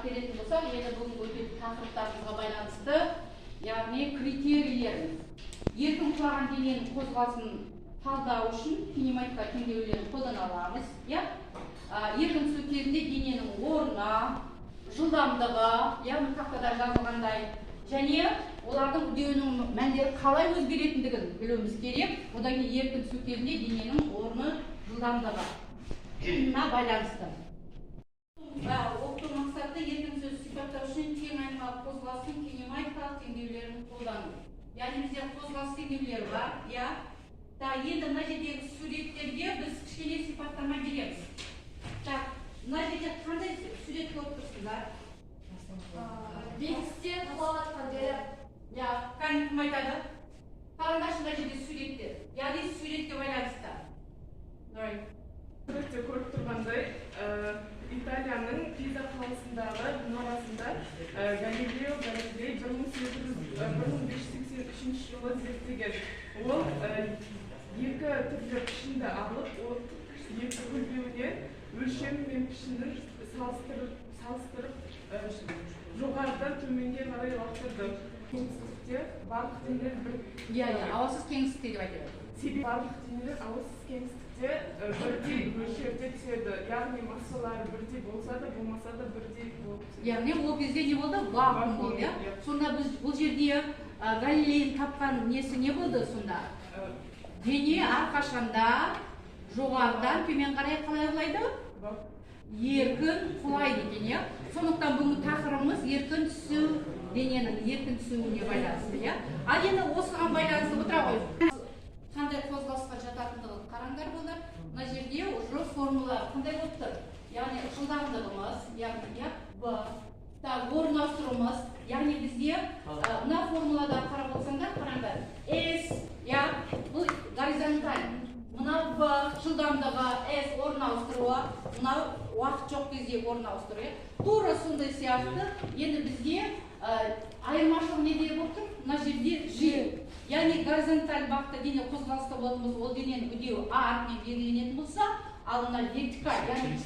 келетін болсақ, енді бүгінгі өтетін тақырыптарымызға байланысты, яғни критерийлеріміз. Еркін құлаған дененің қозғалысын талдау үшін кинематика теңдеулерін қолдана аламыз, иә? Еркін түсу кезінде дененің орны, жылдамдығы, иә, мына тақтада жазылғандай, және олардың үдеуінің мәндері қалай өзгеретіндігін білуіміз керек. Одан кейін еркін түсу кезінде дененің орны, жылдамдығына байланысты. Оқыту мақсаты: еркін сөз сипаттау үшін тең айнымалы қозғалыстың кинематикалық теңдеулерін қолдану. Яғни бізде қозғалыс теңдеулері бар, иә. Так, енді мына жердегі суреттерге біз кішкене сипаттама береміз. Так, мына жерде қандай сурет көріп тұрсыздар? Биіктіктен құлап жатқан дереу. Иә, кәне, кім айтады? Қараңдаршы, мына жерде суреттер, яғни суретке байланысты. Нұрай. Суретте көріп тұрғандай, Италияның Пиза қаласындағы мұнарасында Галилео Галилей 1583 жылы зерттеген. Ол екі түрлі пішінді алып, ол екі көлбеуіне өлшемі мен пішінін салыстырып, жоғарыдан төменге қарай лақтырды. Кеңістікте барлық денелер бір Иә, ауасыз кеңістікте деп айтады. Себебі барлық денелер ауасыз кеңістікте бірдей мөлшерде түседі, яғни массалары бірдей болса да, болмаса да, бірдей болып түседі. Яғни ол кезде не болды? Вакуум болды, иә. Иә. Сонда біз бұл жерде Галилейдің тапқан несі не болды сонда? Дене әрқашанда жоғарыдан төмен қарай қалай құлайды? Еркін құлайды екен, иә. Сондықтан бүгінгі тақырыбымыз еркін түсу, дененің еркін түсуіне байланысты, иә. Ал енді осыған байланысты, отыра ғой, қандай қозғалысқа жататындығын қараңдар, балдар. Мына жерде уже формула қандай болып тұр? Яғни жылдамдығымыз, яғни, иә, в, так, орын ауыстыруымыз, яғни бізде мына формулада қарап отырсаңдар, қараңдар, с, иә, бұл горизонталь, мынау в жылдамдығы, с орын ауыстыруы, мынау уақыт жоқ кезде орын ауыстыру, иә. Тура сондай сияқты. Енді бізде айырмашылық неде болып тұр? Мына жерде g, яғни горизонталь бағытта дене қозғалыста болатын болса, ол дененің үдеуі а әрпімен белгіленетін болса, ал мына вертикаль, яғни